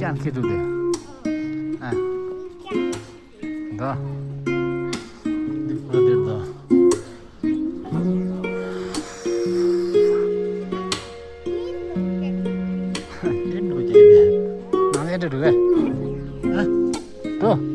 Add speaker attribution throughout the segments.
Speaker 1: 믿지 않게도 돼. 아, 너, 네 브라들 너. 이름 누구 있겠네. 난 애들 왜? 아, 또.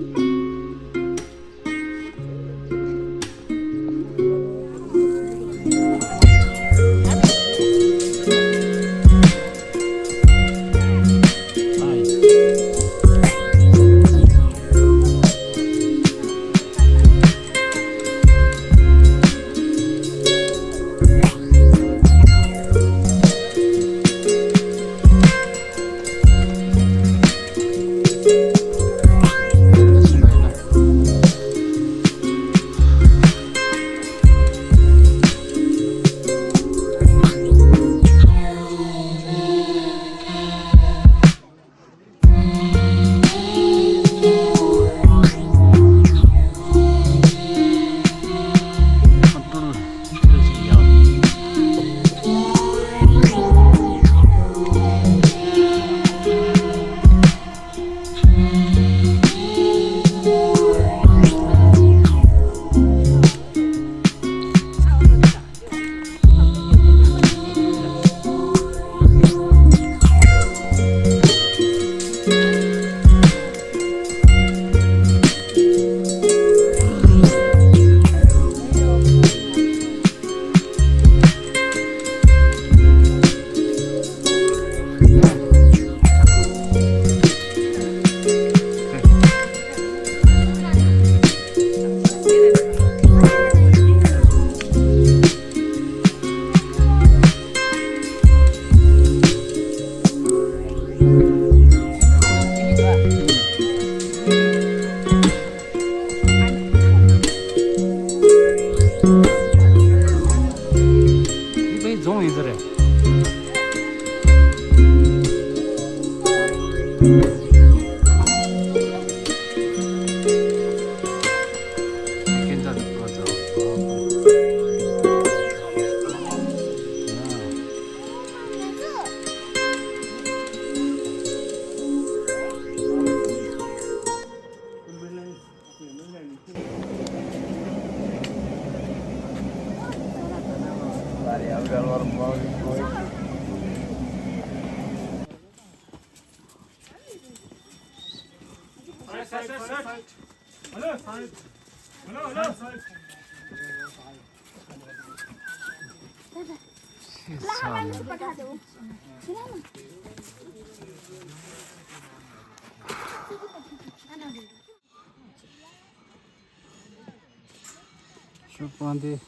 Speaker 1: 슈퍼한데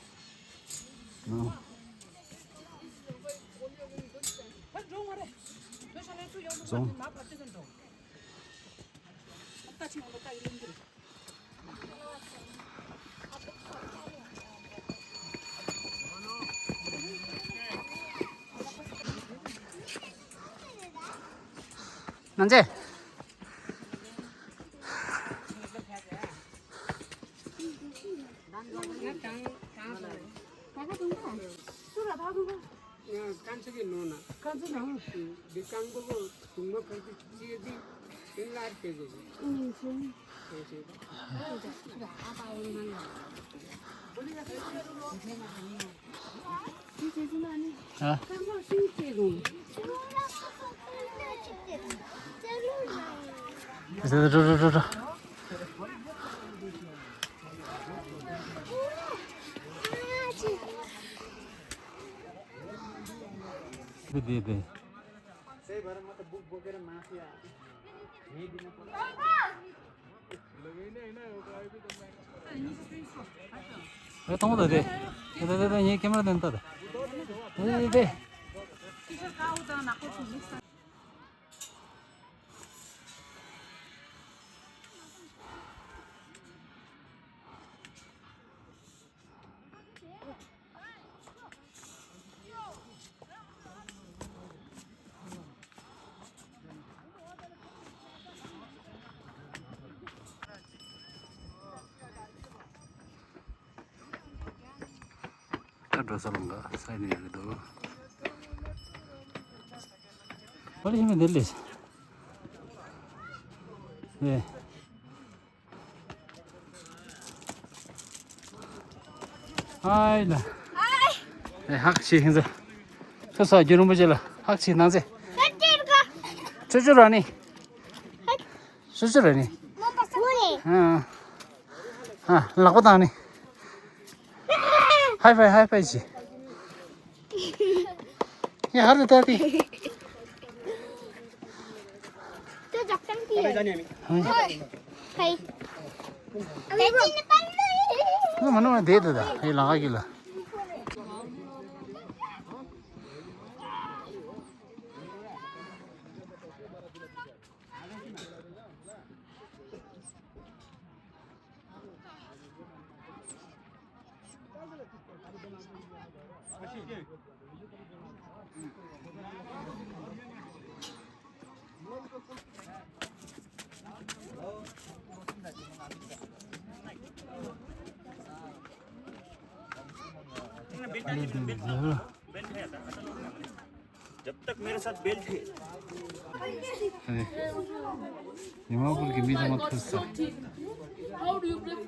Speaker 1: 너 좀 난제
Speaker 2: Kanske nona. Kanske na. Di kanggo ko tungma kanti chiye di inlar ke go.
Speaker 1: 아. 저저저저. दे
Speaker 2: Sei bara mata book वगैरह माफिया ये दिन पर लगे नहीं ना वो प्राइवेट में
Speaker 1: 동도 돼. 얘 캐머라 된다. 네. 들어서는가 사이드에 그래도 빨리 힘이 내리. 네. 아이라. 네, 학시 행사. 서서 주는 거지라. 학시 나세. 저주라니. 저주라니. 라고다니. 하이파이지. 야, 하루 다디. mana deh tu dah, ini lagi gila.
Speaker 3: जब तक मेरे साथ बेल्ट है
Speaker 1: दिमाग की मीठा मत khussa
Speaker 4: How do you play?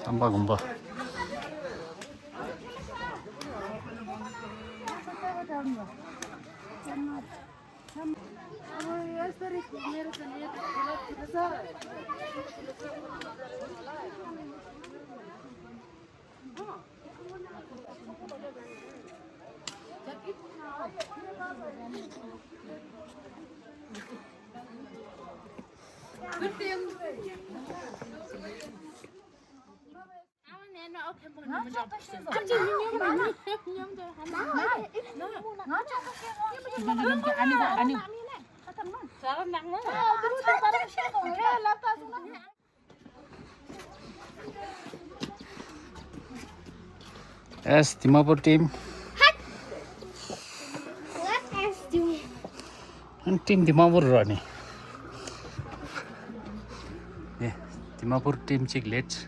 Speaker 1: 삼바 공바 Yes, Dimapur team. And team Dimapur running. Yeah, Dimapur team chicklets.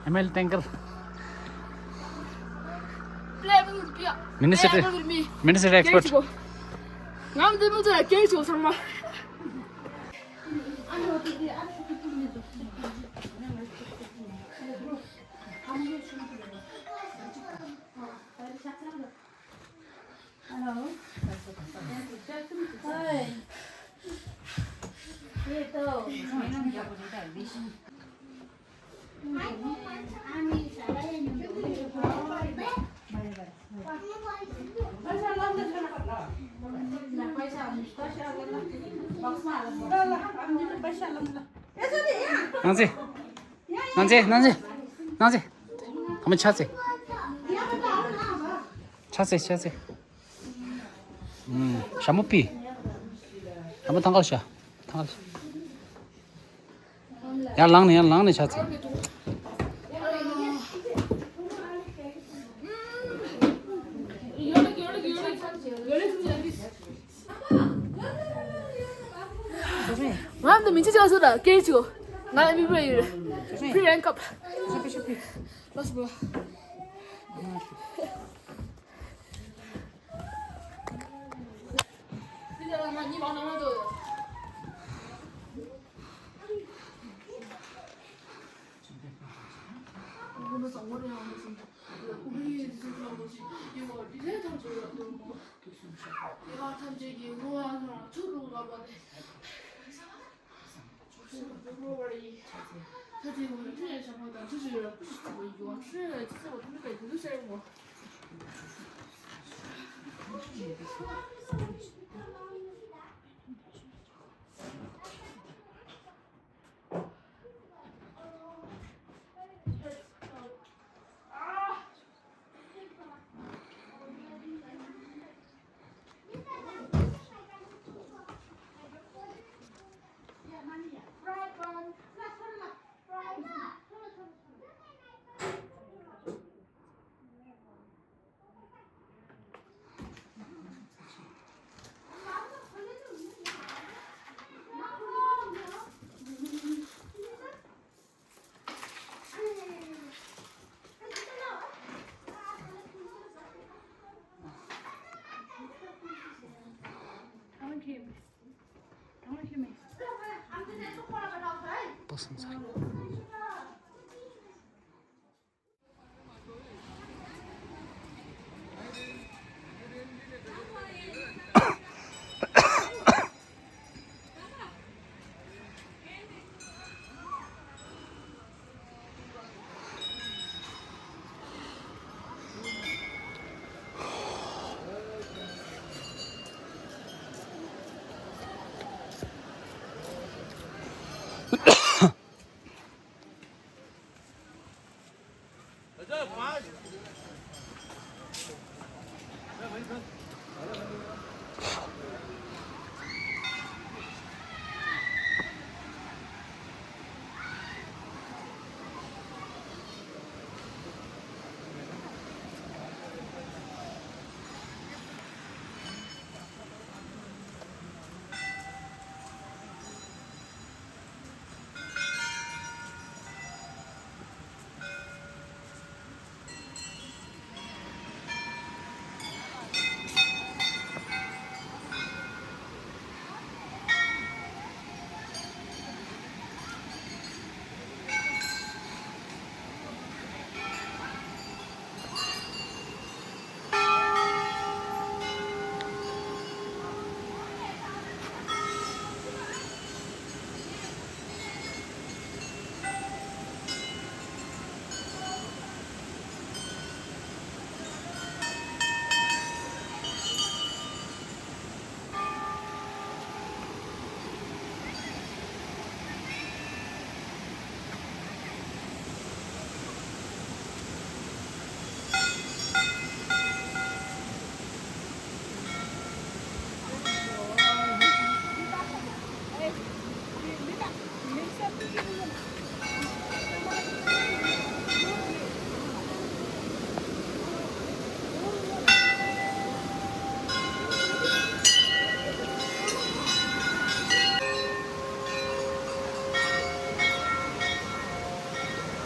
Speaker 1: ML tanker. Minister expert. nanti, kamu cari, shamupi, kamu tanggal sih, yang lang nih cari.
Speaker 4: Mam, mình chưa rồi, kêu chưa? Ngay bị rồi. Free rank up. Let's go. Bây giờ là你往哪走？ 내가 단지 우아한 초보가 보네.他这个这些小朋友就是我有是，其实我他们北部的生活。
Speaker 1: 무슨 살?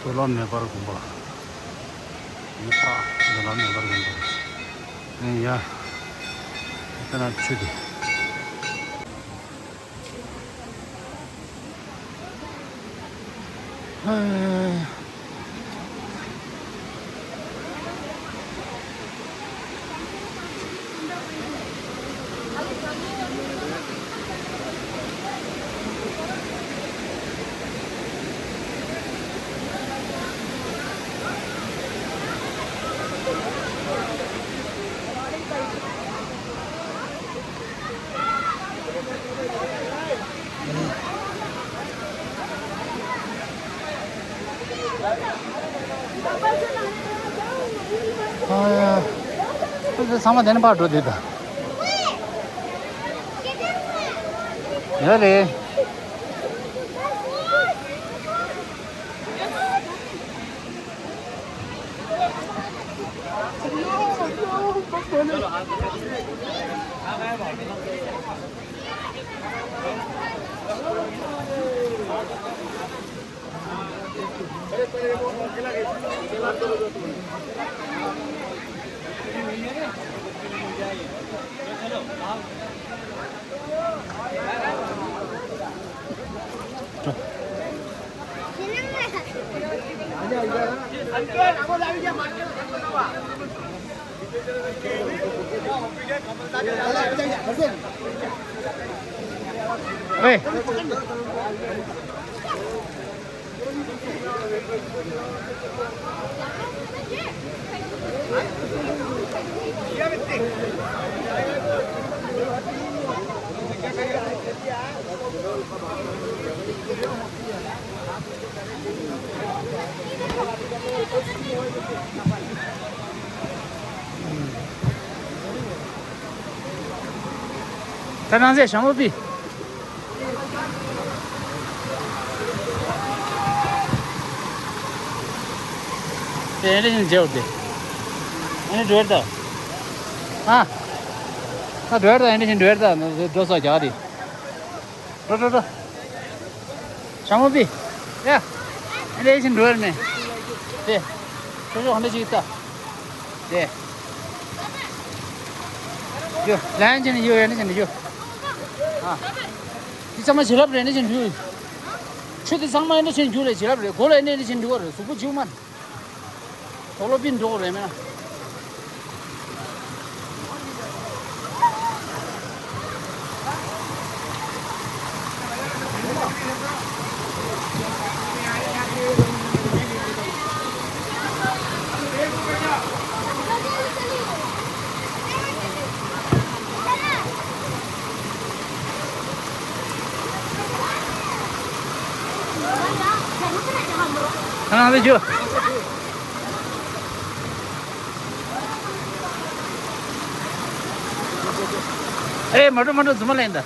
Speaker 1: Dolan ne baru kumpul, lupa dolan ne baru kumpul. Ini ya, kita nak cuci. 아, 이제 사마 되는 바로 되다. 열이. 喂。他刚才什么币？这是交的，那多少？啊？那多少？那是多少？那多少家的？走。什么币？对，那是多少呢？对，这是我们去的。对。有，两千的有，两千的有。啊，你怎么去了不？那钱去，去的上面那钱去了，去了不？过来那钱多了，是不久嘛？到了变多了没有？看哪里去？哎，马上怎么来的？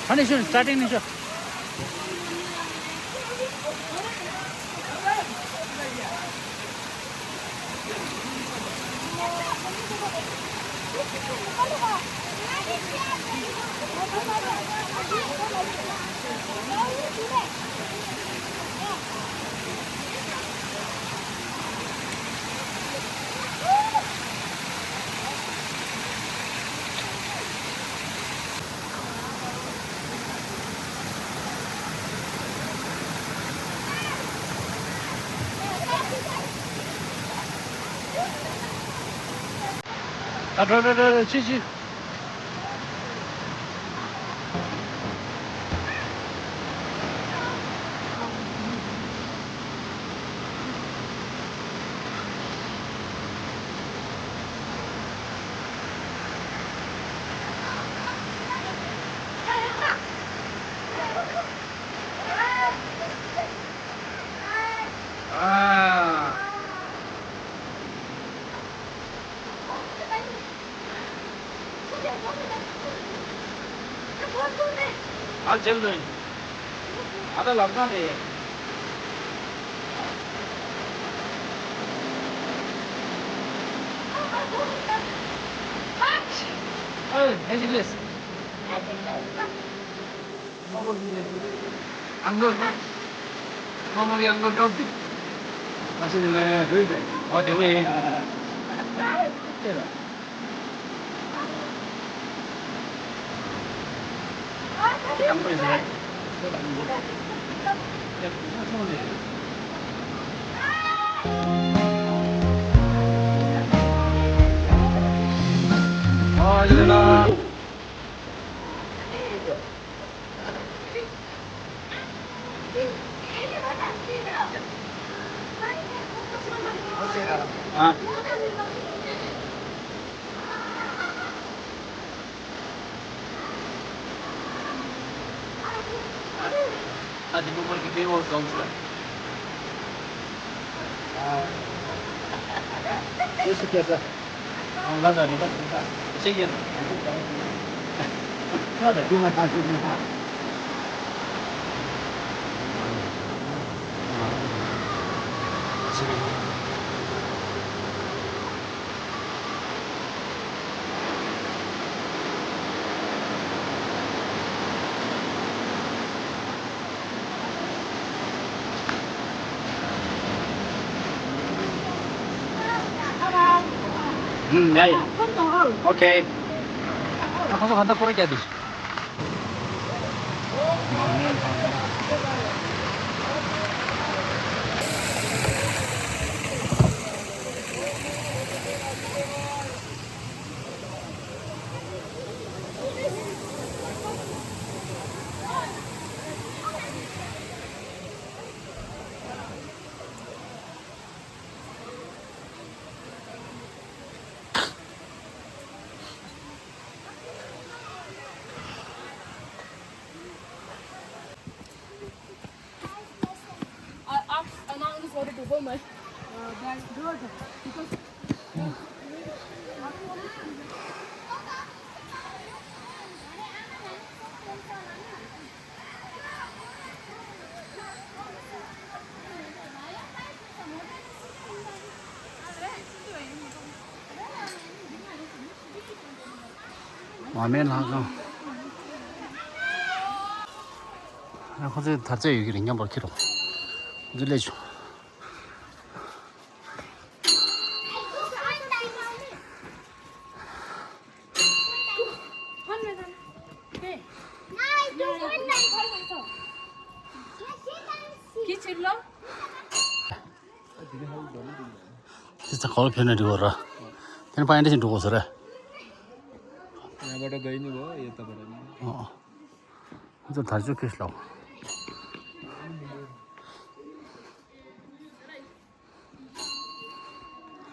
Speaker 1: 哪里去？咋定的去？啊，走，去。啊。啊，真的。ada lagna de Angeles Anggur mau yang anggur kopi masih nilai duit oh dewe campur sih oh jadi lah ah di bumur gede mau gongsa itu biasa nggak ada kita sekian ada cuma kasih 네. 오케이. 가서 간다 그러게 돼.
Speaker 4: I now in this water to go my that road because
Speaker 1: 外面那个，或者他这有个人家没去了，就来去。진짜 거울 편에 두고라. 걔는 파인데 좀 두고 서래.
Speaker 2: यहाँबाट गइ नि भयो यताबाट नि
Speaker 1: 좀 다시 좋겠어.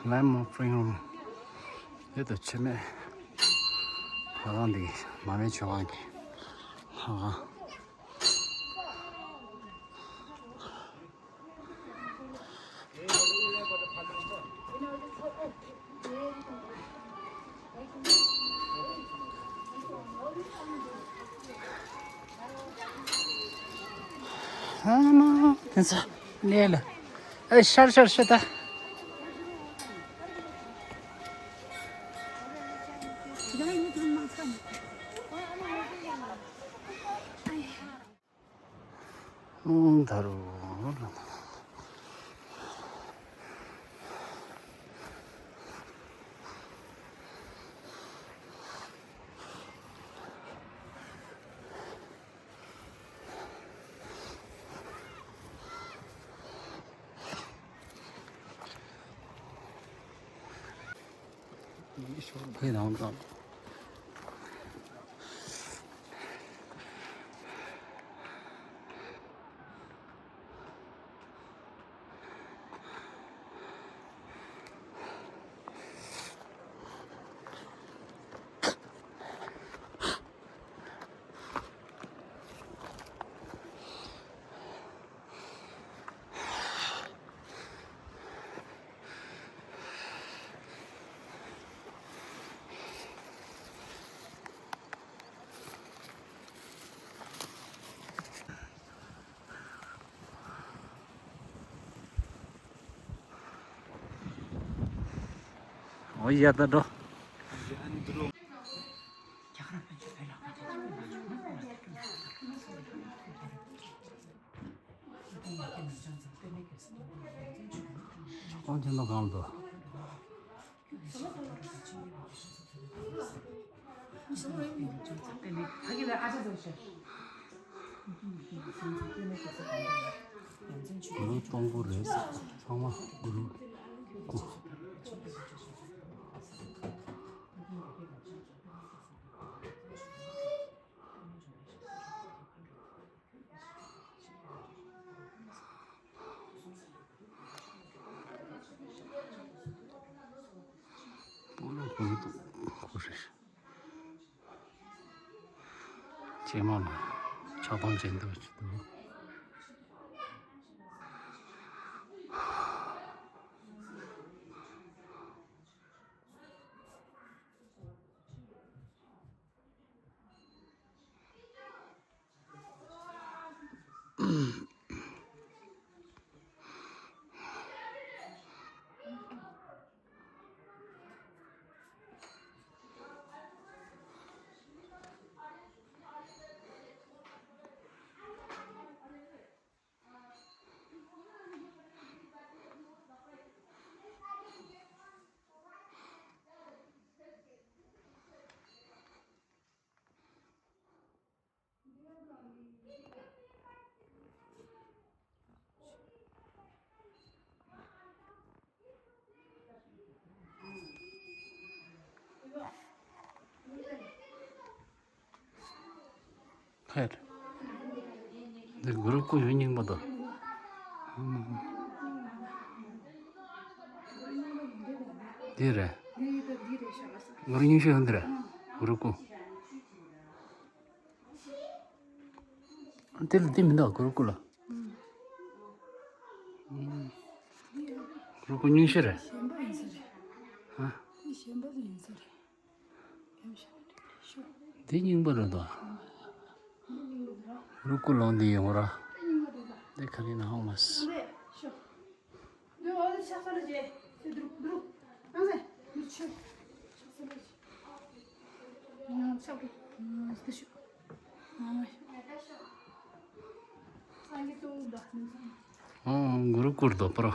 Speaker 1: 라임 프링 얘도 처음에 가는데 마음에 좋아하게. 뭐 됐어. 내려. 에 샤샤샤다. 다루. 거기 나온다. 어이야 너. 언제 너 가는데? 그룹 동부를 했어. 정말 그룹. 물론 그것도 그래. 제만 자방젠도 있지도. 해. 내 그렇고 유닝보다. 디래. 우리 인식 흔들어. 그렇고. 안텔 팀인다 그렇고라. 그렇고 인식해. 아. 대닝벌어도. 그렇고 런디 영어라. 내가리나 하마스.
Speaker 4: 너 어디 샷살지? 들어. 안세. 미쳐. 샷살지. 샤기. 드시. 상기 또다.
Speaker 1: 그렇고도 벌어.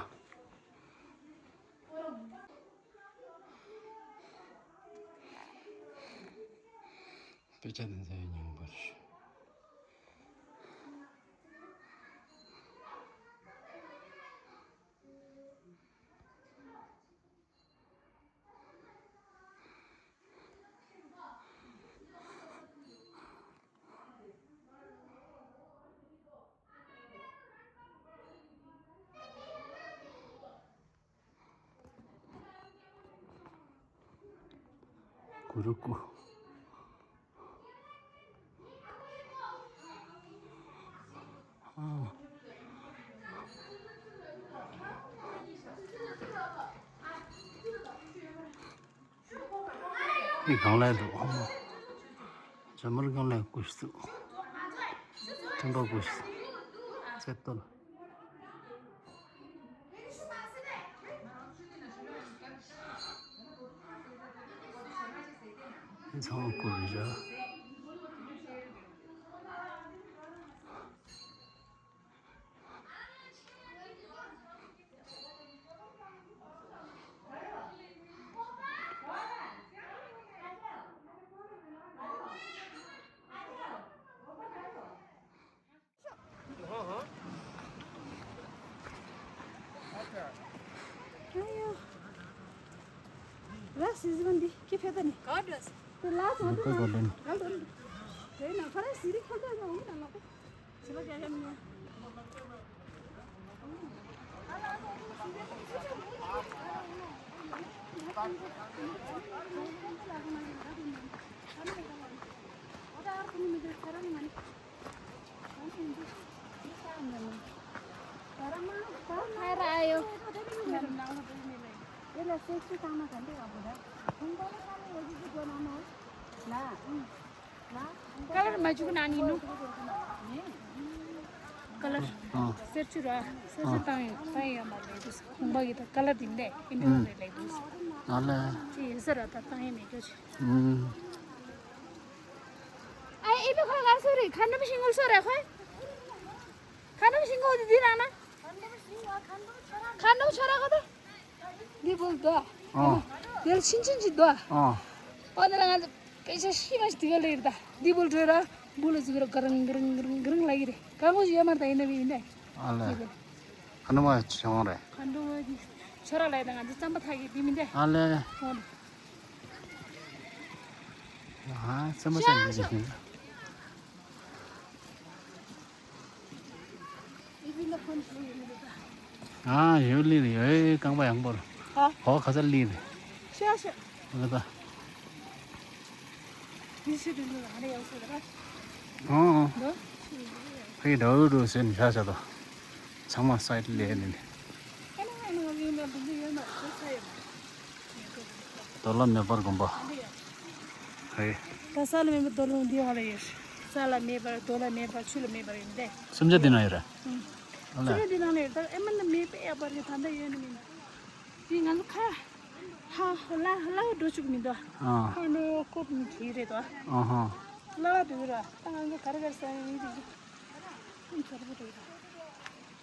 Speaker 1: 배짜는 사연이 뭐. 그렇고 이 강라도 정말 강라 고스트 정말 고스트 셋돈 이상한 꼴이죠.
Speaker 4: 아유. 라스 이즈건디 키페더니. 가드라스. 라스 어디?
Speaker 1: 그거는
Speaker 4: 갈돈. 내가 파란 시리 카드가 오면 안 나고. 제가 가야겠네. Ayo. Ini seksi sama kan dia apa? Kalau maju ke nani nu, kalau seksi lah, seksi tanya mana itu, kumba kita kalau tidak, ini mana lagi?
Speaker 1: 알아.
Speaker 4: sih serat tanya mereka. Ibu kalau nggak sore, kan nabi singgul sore apa? Kan nabi singgul di mana? Kan nabi cara kata? Dia boleh. Dia cincin doa. Orang aja kayak sih masih tinggal di sana. Dia boleh juga gereng lagi deh. Kamu juga mana ini ini?
Speaker 1: 알아. 하나만 정하래.
Speaker 4: Kan nabi cara lain dengan sambat lagi di mana?
Speaker 1: 알아. 아, semasa ini. 아, 열리네. 에이, 강바 양보로. 가서 리네.
Speaker 4: 시아시아.
Speaker 1: 그러다.
Speaker 4: 미스들은 안 해요, 소리가.
Speaker 1: 너?
Speaker 4: 너?
Speaker 1: 너도 센 샤샤도. 장마 사이드 내는. 돌람 몇번 공부. 그래.
Speaker 4: 사살 में दोनों दिया वाले ये साला में पर दोला में पर चुल में पर इंदे
Speaker 1: समझ देना यार
Speaker 4: चुल दिना ने तो एमन में पे या पर ये थांदा ये नहीं ये ngắn खा ha la do chuk mi do ha no ko mi thire do la do ra tang ngo kar gar sa ni di in char bo do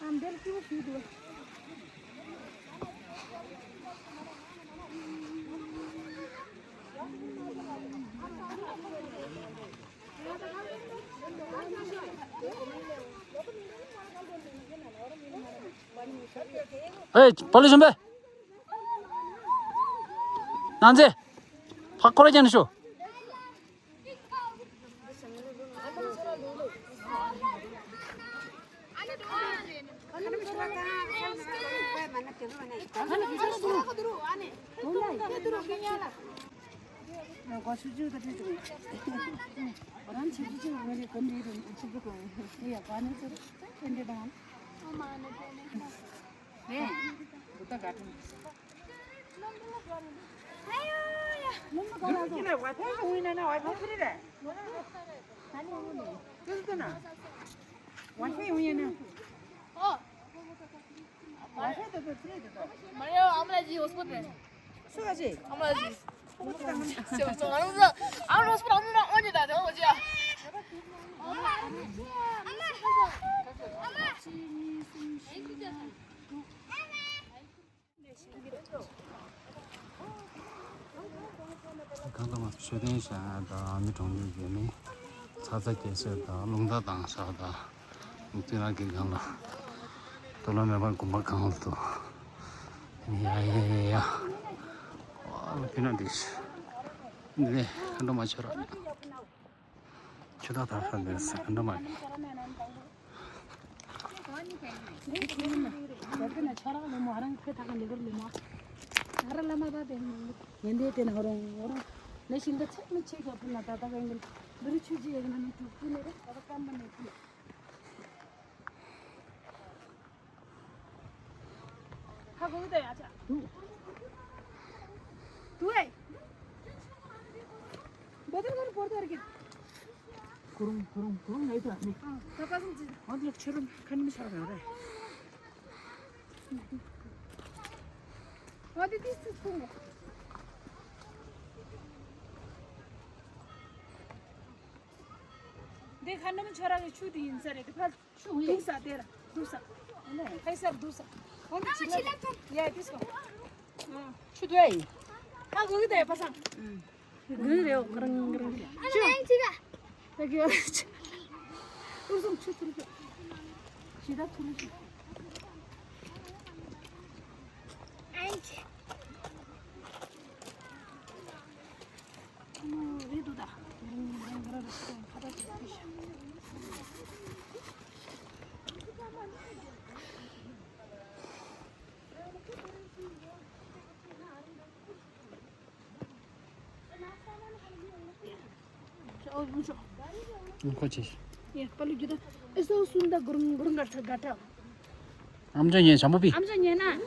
Speaker 4: am del ki bo fi do
Speaker 1: 에이, 빨리 준비. 난제. 확 걸어지 않으쇼.
Speaker 3: Mario, 아무나 지 호스포트.
Speaker 2: 수가지.
Speaker 3: 아무나 지. 저 아무나 호스포트 아무나 언제다 저 어디야?
Speaker 1: 刚刚嘛，水电线的那种的原理，查查解释的，弄到当啥的，你对那给看了，到了没把公巴看好多，呀，哇，那那的是，你看到吗？去了，去到他说的是看到吗？
Speaker 2: 그럼 나이도 안 해. 어디처럼 가는 사람 알아.
Speaker 4: 어디 디스코? 내 간놈은 저랑에 추디 인사래. 그 두사 대라. 두사. 네. 회사 두사. 언니 지금 야 디스코.
Speaker 2: 추도해.
Speaker 4: 아 거기다 해 봐상. 그래요. 그런. 아니 지가. 여기 우선 추트로. 지다 투르시. 아이치. 리도다.
Speaker 1: 그렇지.
Speaker 4: 예, 빨리 주다. 에서 순다 그런 같아.
Speaker 1: 암전이 잠복비.
Speaker 4: 암전이나.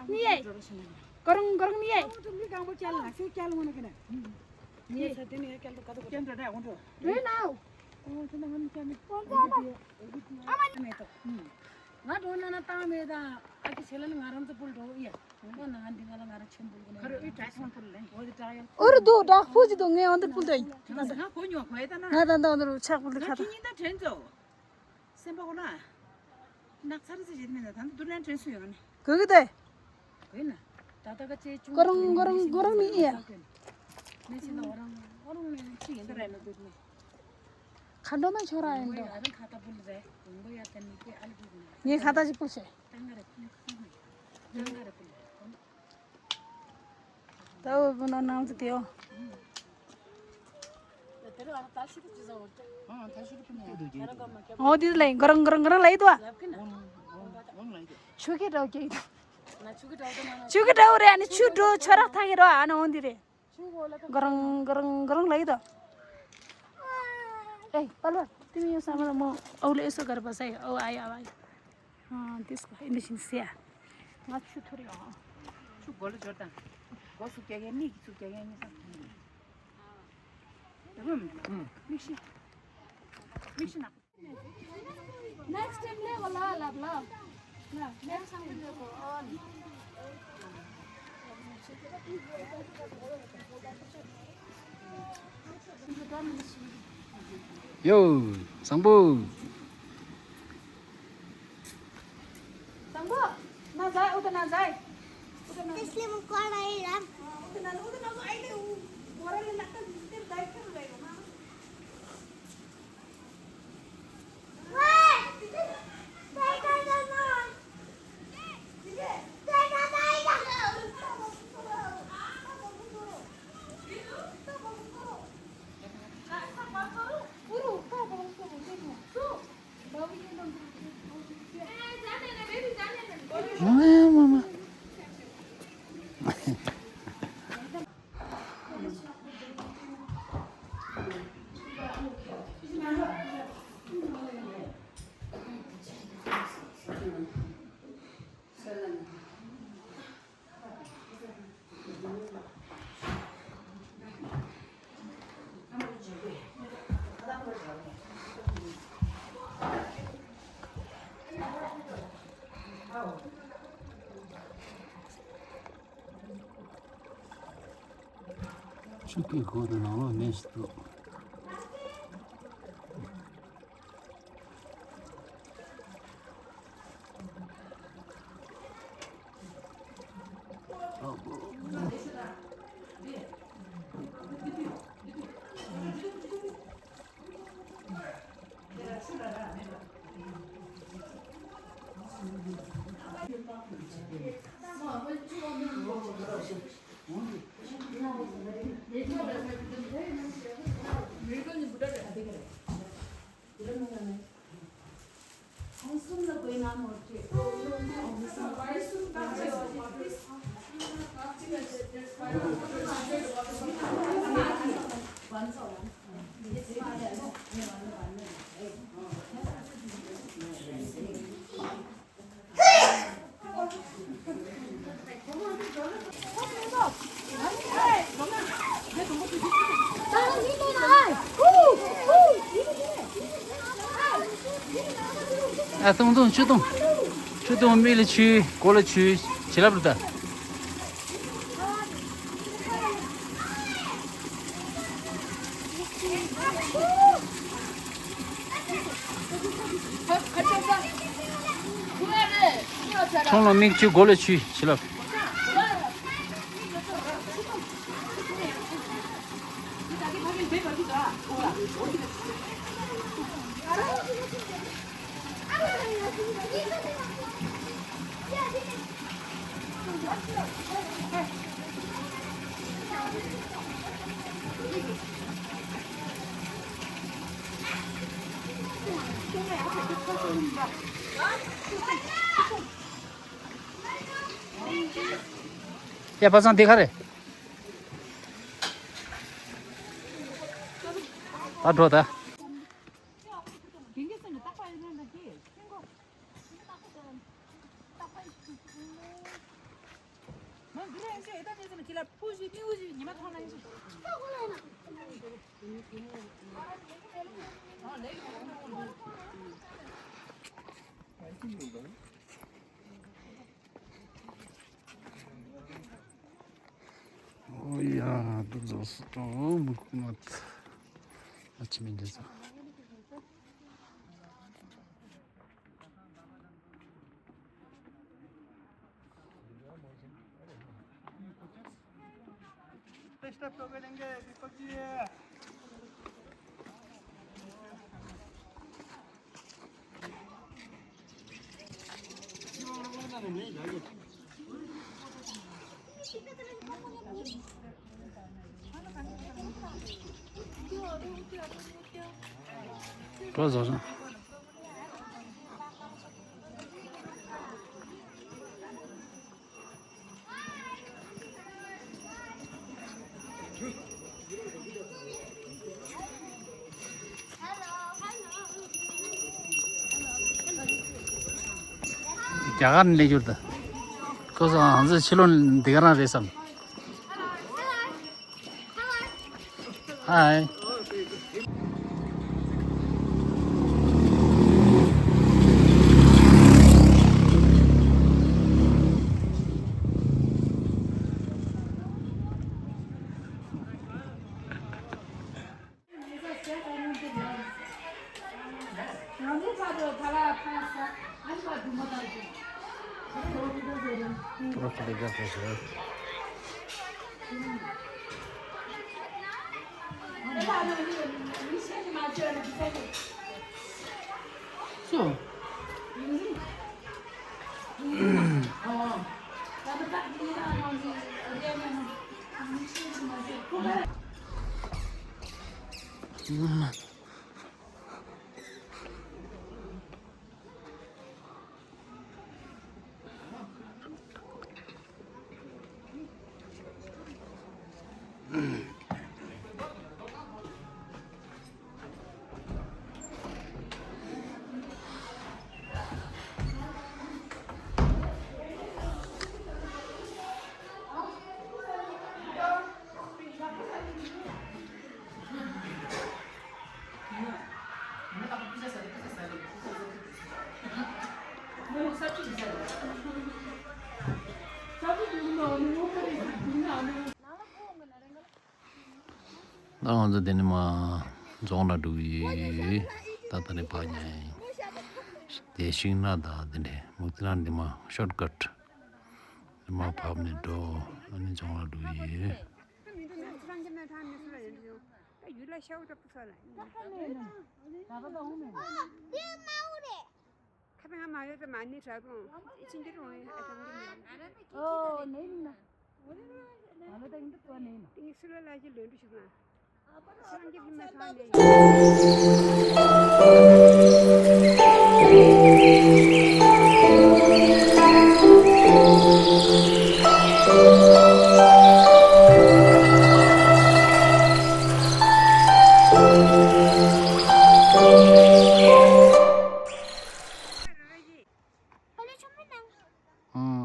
Speaker 4: 니에. 그런 니에.
Speaker 2: 좀 가고 잘라. 수 잘라면 그래. 니 사태네 caldo 가도 괜찮다. 온도.
Speaker 4: 왜 나오?
Speaker 2: 저는 한 나도 나나 따메다 아기 셀은 가람도 불도 예. 나 한디 가라 가라 첨불고. 그래 이 다시 불래. 어디 자요?
Speaker 4: 어르도 나 포지도 내 언들 불도.
Speaker 2: 나 보뇨 거에다나.
Speaker 4: 나다 오늘 차불
Speaker 2: 나
Speaker 4: 가다.
Speaker 2: 기니다 전조. 셈바고나. 낙사르지 지면은 단 둘란 전수요.
Speaker 4: 거기다.
Speaker 2: 왜나? 다다같이 좀
Speaker 4: 그런 이야.
Speaker 2: 내신도 어랑 치긴더라는 거지.
Speaker 4: 간도만 줘라 인도.
Speaker 2: 아는 가다 불래. 공부야 되는 게 알고.
Speaker 4: 얘 가다 싶으시.
Speaker 2: 땅가래. 땅가래.
Speaker 4: 또 분은 나오도 돼요.
Speaker 2: 들어가서 다시 주자 올 때. 다시 그냥.
Speaker 4: 어디를 내? 그런 라이도 와. 죽이라 오게.
Speaker 2: 나 죽이다 오더만.
Speaker 4: 죽이라 오래 아니 추도 철학 타기로 안 온디래. 그런 라이도. ए पल्लो तिमी यो सामान म औले यसो गरेर बसाइ औ आयो त्यसको इन्डिसन स्या माछु थोरै
Speaker 2: 쭉 벌려 줬다. 고수 깨겠니? 쭉 깨겠니? 그럼 믹시 나.
Speaker 4: नेक्स्ट टाइम ले होला ल नेक्स्ट टाइम ले को अन
Speaker 1: 요, 상부.
Speaker 4: 상부 ना जाए उधर ना जाए
Speaker 3: इसलिए मुझको आ रहा है यार
Speaker 4: उधर ना तो आइले बोरा ले लगता तेरे दाई कर रहेगा ना
Speaker 1: 뭐야, 마마. Чуки года на новое место. 아, 동동, 주동. 주동 밀리 치, 골라 치, 지라부다. 총로 믹치 골라 치, 지라. या पसंद दिखा रे 아 들어다 오야 늦었어 너무 고맙다 아침에 늦어多少早上？ 자간 내주다. 그래서 한지 실론 대가나 됐어. 하이. 그렇게 되겠어요. 나온다 되는마 존나 두이 따따네 파냐 대신나다 되네 못난데마 숏컷 마 파브네도 아니 존나 두이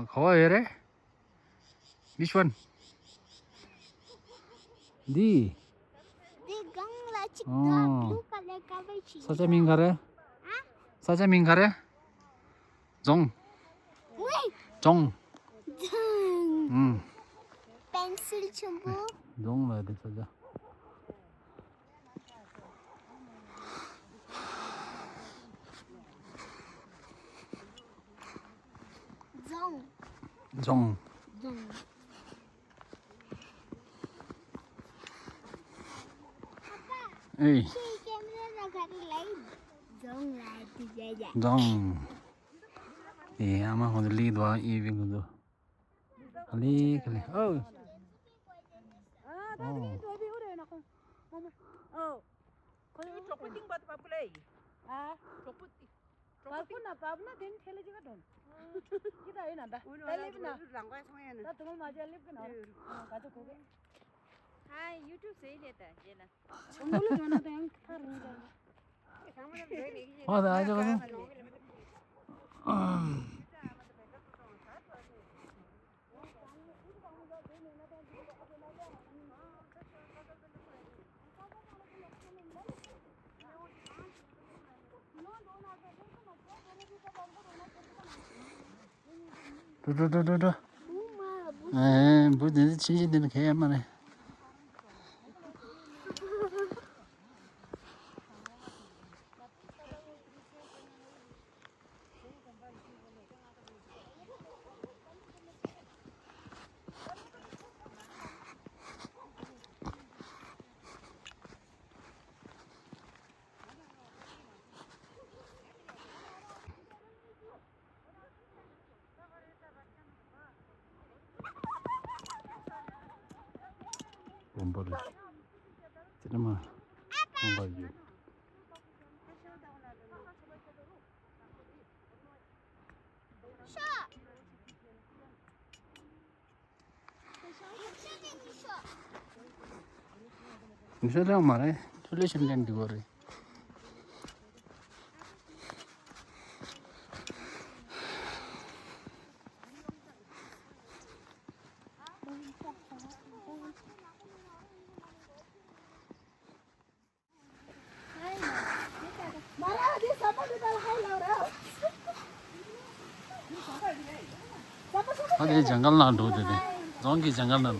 Speaker 1: 거와해래? Which one? Di. Saja minggare? Saja minggare? Jong. Jong.
Speaker 3: Pencil चंबू
Speaker 1: Jong lah dia saja.
Speaker 3: जोंग
Speaker 1: Jong.
Speaker 3: जोंग
Speaker 1: Eh,
Speaker 3: कैमरा लगा के लाइट जोंग लाइट दिया
Speaker 1: Jong. Eh, ama kau lead wa even tu. Kali kali. Oh. Oh, dah aja kan. Tuh. Bu jadi cincin dan kayak mana? Bomba deh. Tidak mah. Bomba juga. Bisa dah mana? Tulisan kan dua hari. अरे जंगल ना ढूंढ they जों की जंगल ना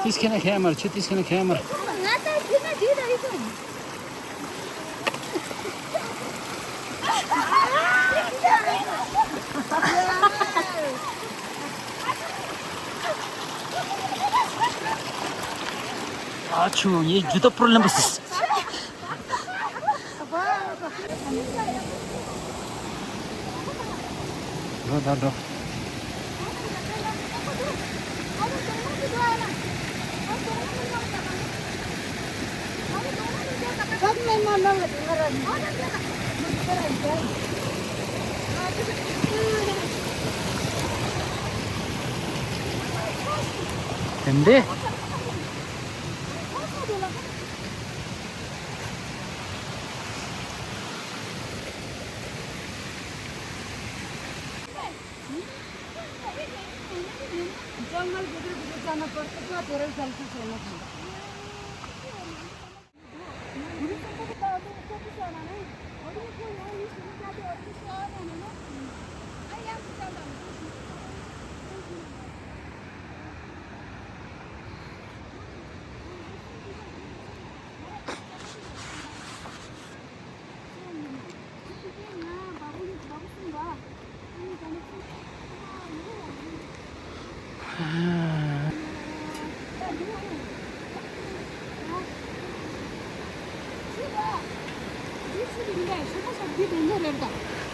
Speaker 1: తీసుకెళ్ళ camera తీసుకెళ్ళ camera आचू ये जूता problem बस रो 근데
Speaker 2: जंगल भित्र भित्र जान पर्छ पुरा धेरै जल्ती छैन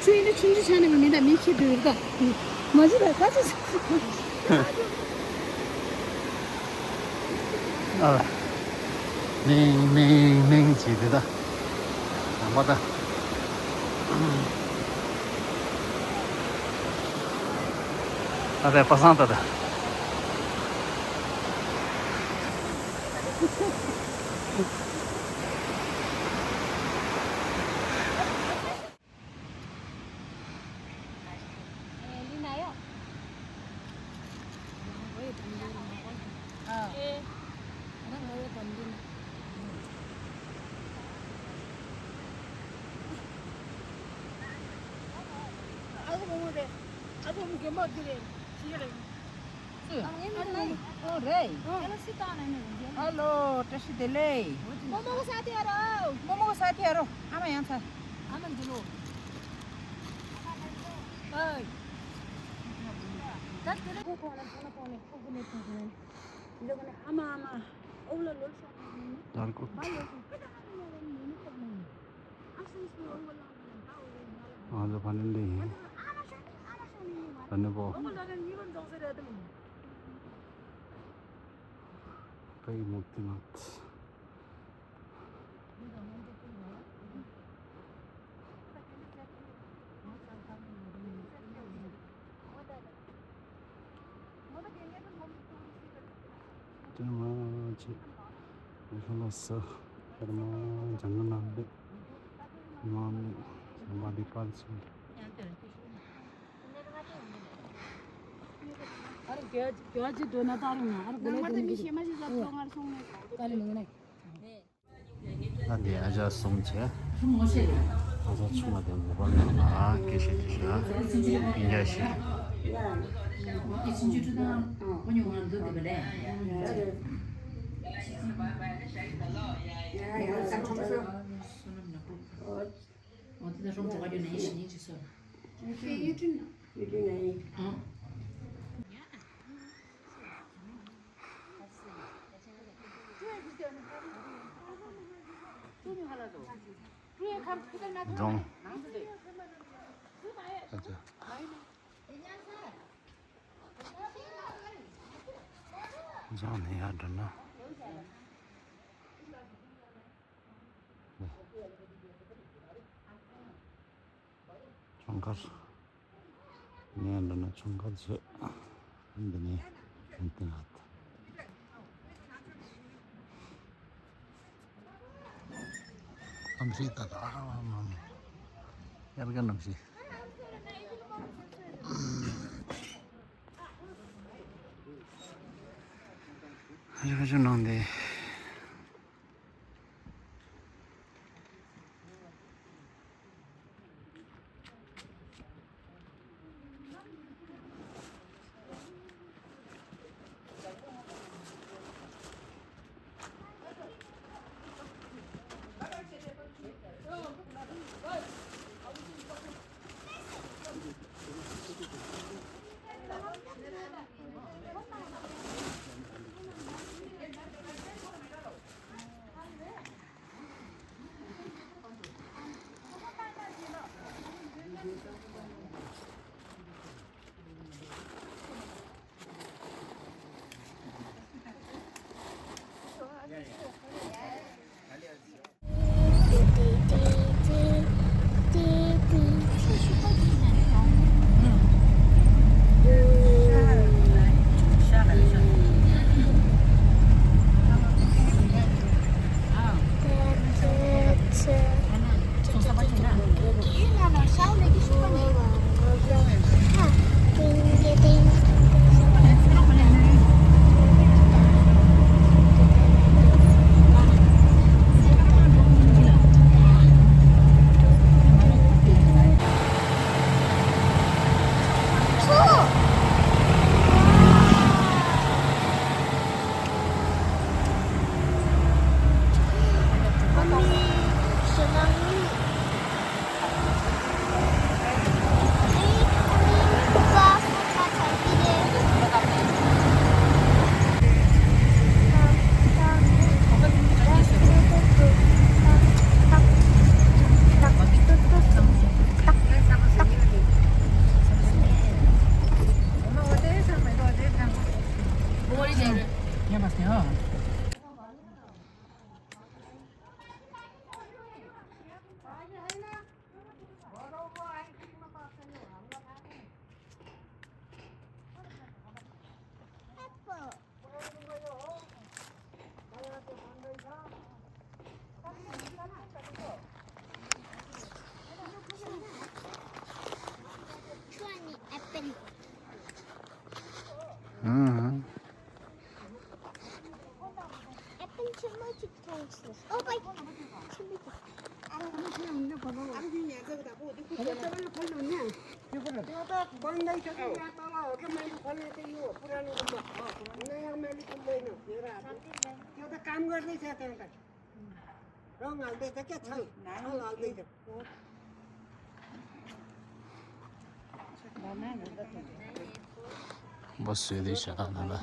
Speaker 2: 주인의 춘지 차는 겁니다. 미키들과 뭐지다 같이
Speaker 1: 맹 지대다. 맞다. 아다 passanta.
Speaker 5: Halo, terus delay. Momo saatnya aro. Ama yang sa.
Speaker 2: 아만 들어. 어이. 다 들고 보내 포근해. 이거는 아마 올라 놀수 없는.
Speaker 1: 달고. 저 봤는데. 봤는데. Pay multimat. termasuk masalah termasuk jangan nanti imam sama di palsu.
Speaker 2: Gyatso dona taruna.
Speaker 1: Tadi aja songce, aja cuma dia bukan kesia pinjai sih. Dong. Aja. Jangan ya dana. Congkar. Ini dana congkar se. Ini penting. Namsi tak mam. Ya bukan namsi. Aja nonde.
Speaker 5: काम गर्दैछ त्यहाँ रङ हाल्दैछ क्या छ रङ हाल्दैछ
Speaker 1: बस्यो यदि सानाला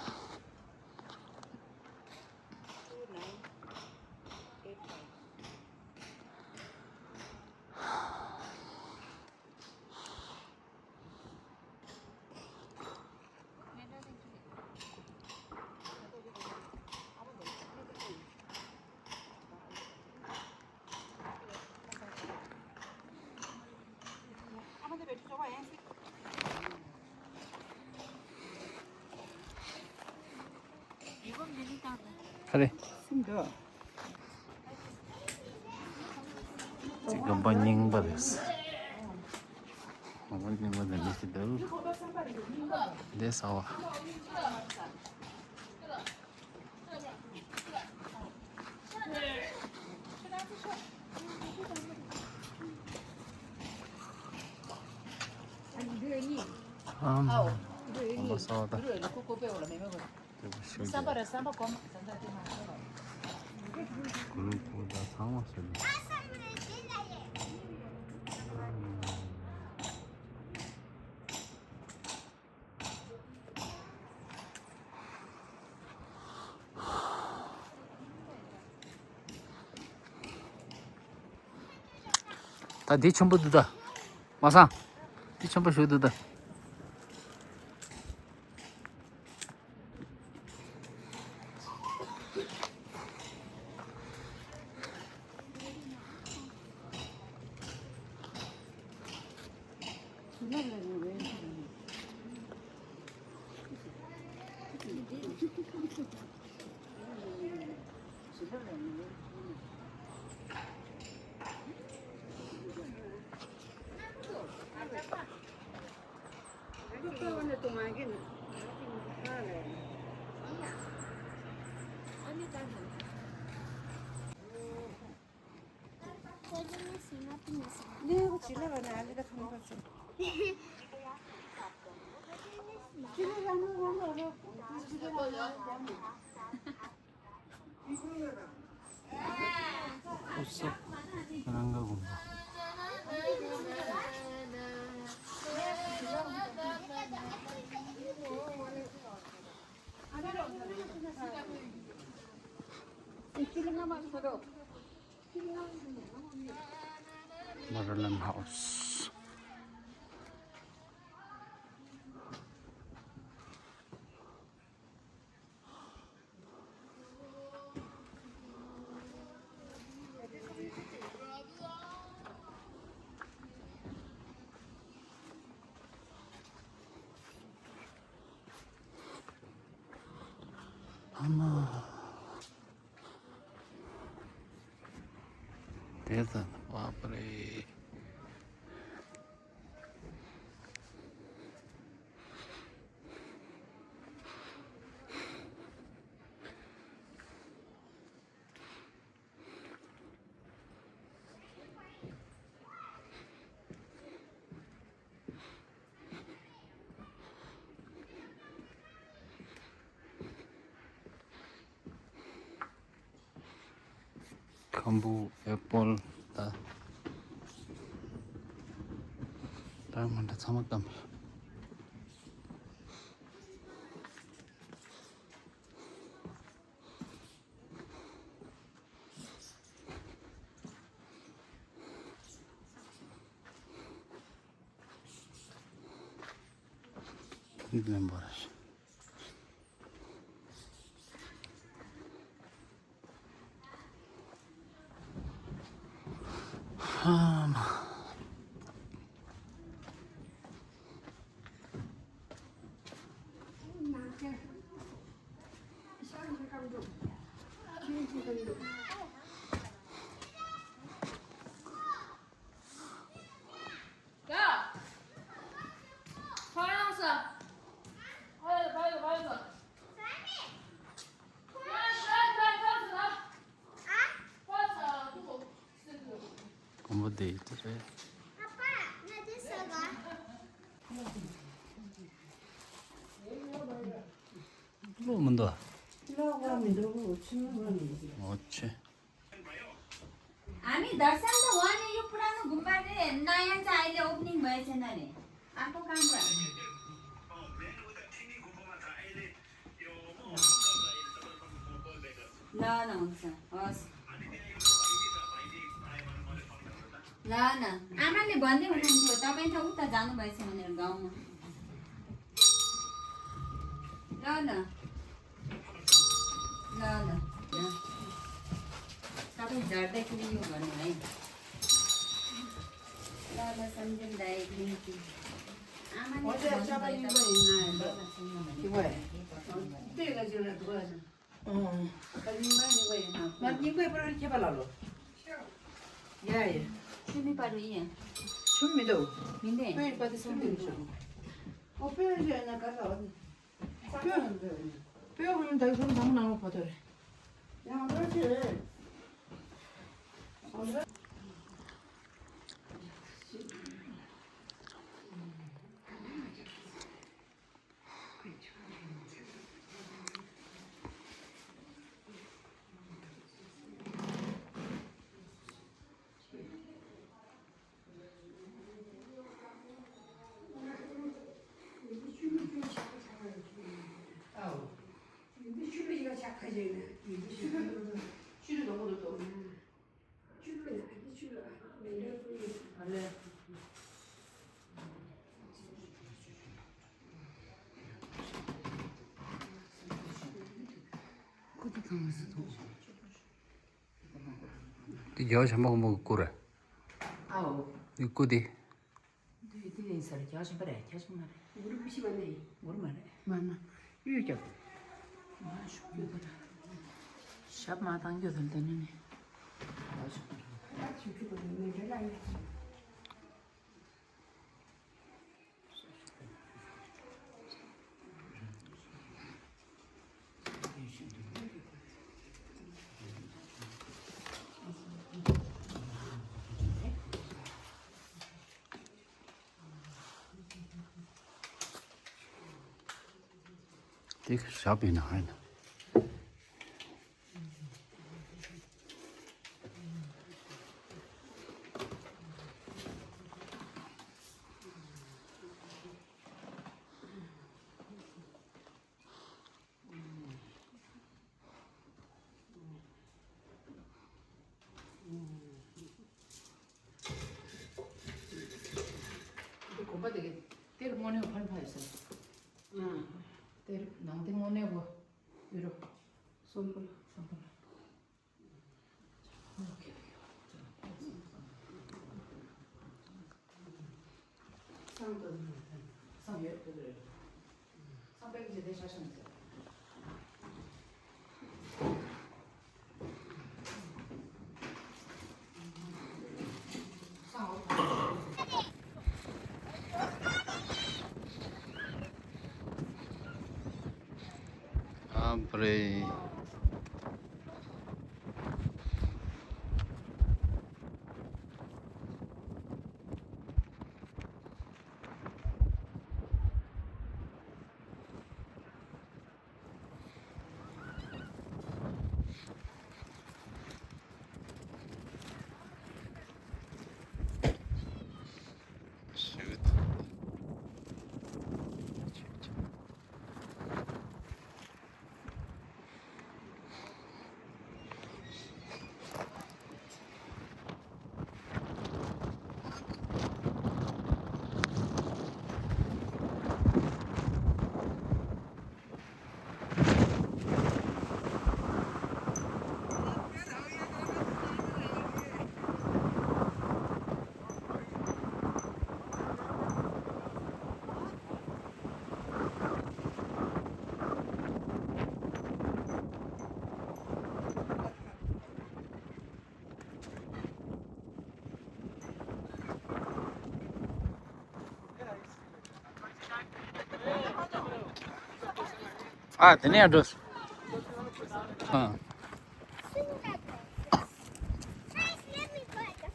Speaker 1: 그래 지금 번닝 받았어 번닝 받았는데 내 사와 뭐 사와다 그룹보다 상황을 다네 전부 두다 마상 네 전부 쇼두다
Speaker 5: 이거 지나가네 알리가 돈 벌지
Speaker 1: 없어 그런가 본가 Maryland House. 아마 대단 와버리 kambu apple 다 다음은 다 사먹담 이들은 뭐라지
Speaker 3: 야! 화양사! 봐요.
Speaker 1: 뭐 돼 있더래. 뭐 뭔데? 어째?
Speaker 6: हामी दर्शन त हो नि यो पुरानो गुम्बा रे नयाँ चाहिँ अहिले ओपनिङ भएछ न रे अर्को काम गर ल ल हुन्छ हस् ल ल आमाले भन्दै हुनुहुन्थ्यो तपाईँ त उता जानुभएछ भनेर गाउँमा ल ल ल ल तपाईँ झर्दाखेरि यो भन्नु है ल ल सम्झिउँ दाइ निम्ति Chemi paru iya.
Speaker 2: Chemi do.
Speaker 6: Minde.
Speaker 2: Pe pa de chemi do. O pe je na ka sa. Pe o mun dai son dam na pa de. Ya ro che.
Speaker 1: 이 여자 먹으면 꼬래.
Speaker 2: 아우.
Speaker 1: 이 꼬디.
Speaker 2: 이 사람 자주 버래. 자주 말해. 우리 무시 만네. 뭘 말해? 만나. 이거. 아, 죽여더라. 샵만 당겨들 때는. 아, 죽여버리네. 내가
Speaker 1: 이 샵이 나네.
Speaker 2: 공부 되게 때를 못 내고 발파했어. 응. 때를 낭대 못 내고 위로 손불. 이렇게. 상에 그래. 300이제 대샤셨어.
Speaker 1: Hombre. Shoot. Ah, tenía dos. Ah.
Speaker 3: Nice, let me put the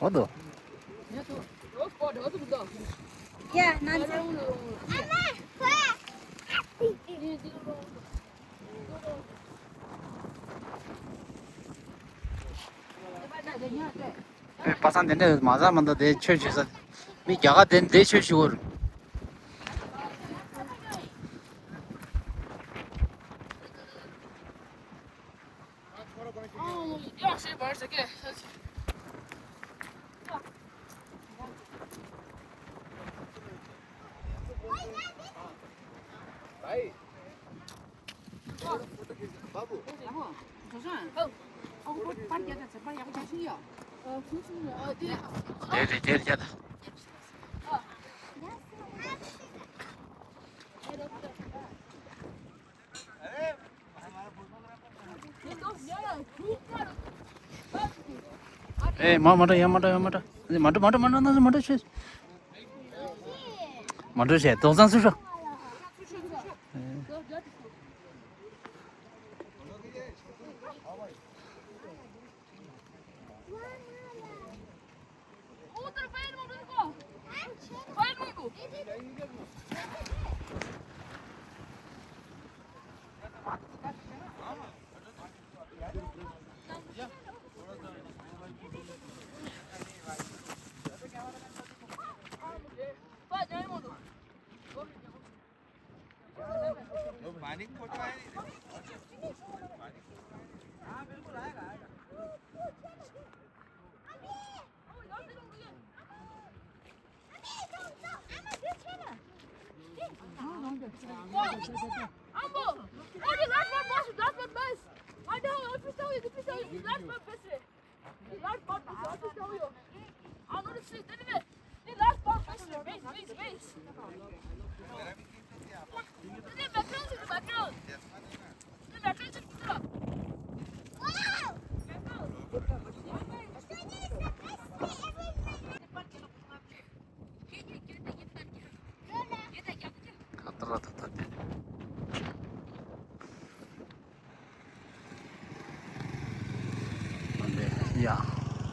Speaker 1: 어디?
Speaker 6: 야, 난
Speaker 1: 파산 된데 맞아만도 내 철주서 미 야가 된내 철주고 내리자다 에 마마다 야마다 야마다 마다 쉐 마다 쉐 도산 수셔 야,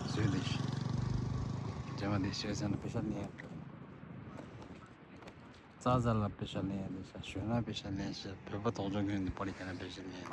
Speaker 1: 스웨디시. 저만의 시에서는 비슷해요. 자자라 비슷해요. 슈나 비슷해요. 별거 도중에 버리잖아 비슷해요.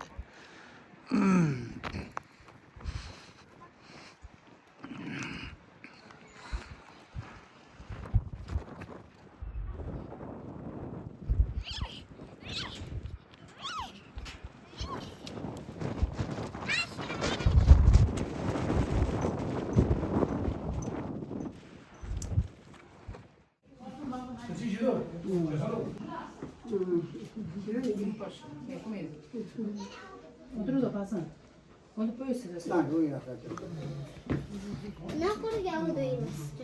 Speaker 2: 어디로 가서 어디 보였어?
Speaker 3: 나쁘게 하고 돼 있어.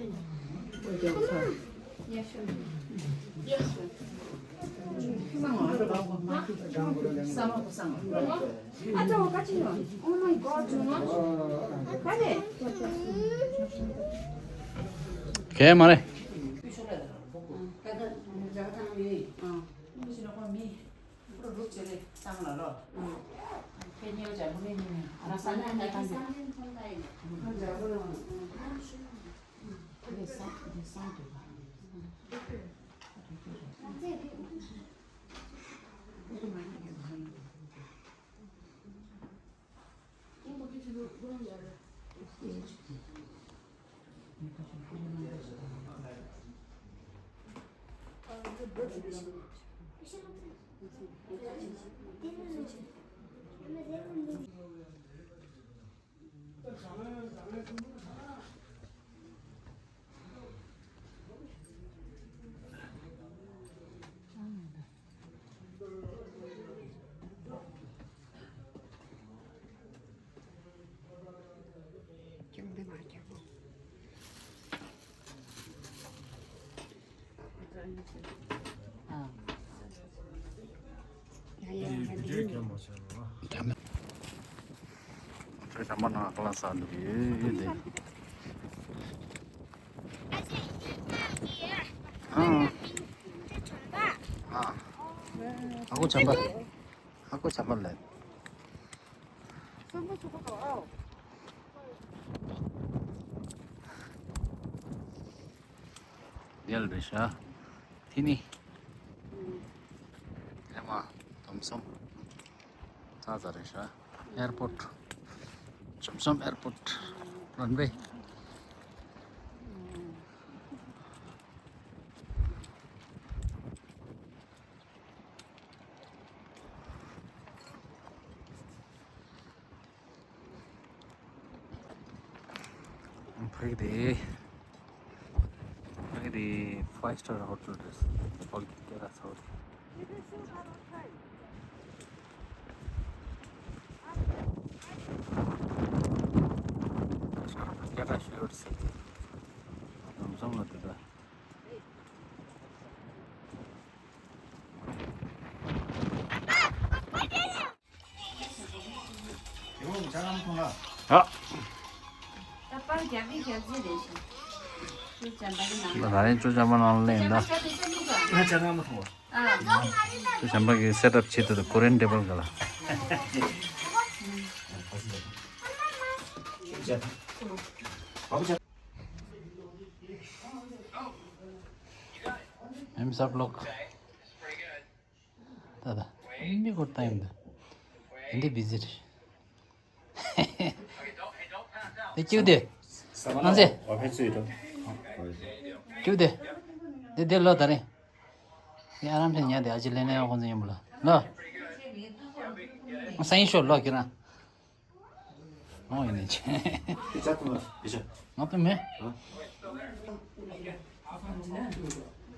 Speaker 3: 걔 말해. Sama na kelas satu ini. Aku coba. Aku coba lihat.
Speaker 1: Real Risha. Tini. Emma Thompson. Taza Risha. Airport. Thompson Airport. Runway. Look at the 5-star hotel dress. All Kerala South. Kerala shirts. Some of the Ah,
Speaker 6: तपाईँ झ्यापी खेल्छ
Speaker 1: Rani to Jaman online. To somebody set up chit to the Korean table. I'm sub look. Dada, maybe good time. In the visit. Thank you there. Nancy. Chú đi, đi lo ta đi. Cái aram thì nhà để aji lên này con gì mà lo. Sáng sớm lo kira. Nói này chứ. Nói tụi mẹ.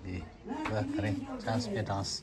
Speaker 1: Đi, vợ kare, chance pay dance.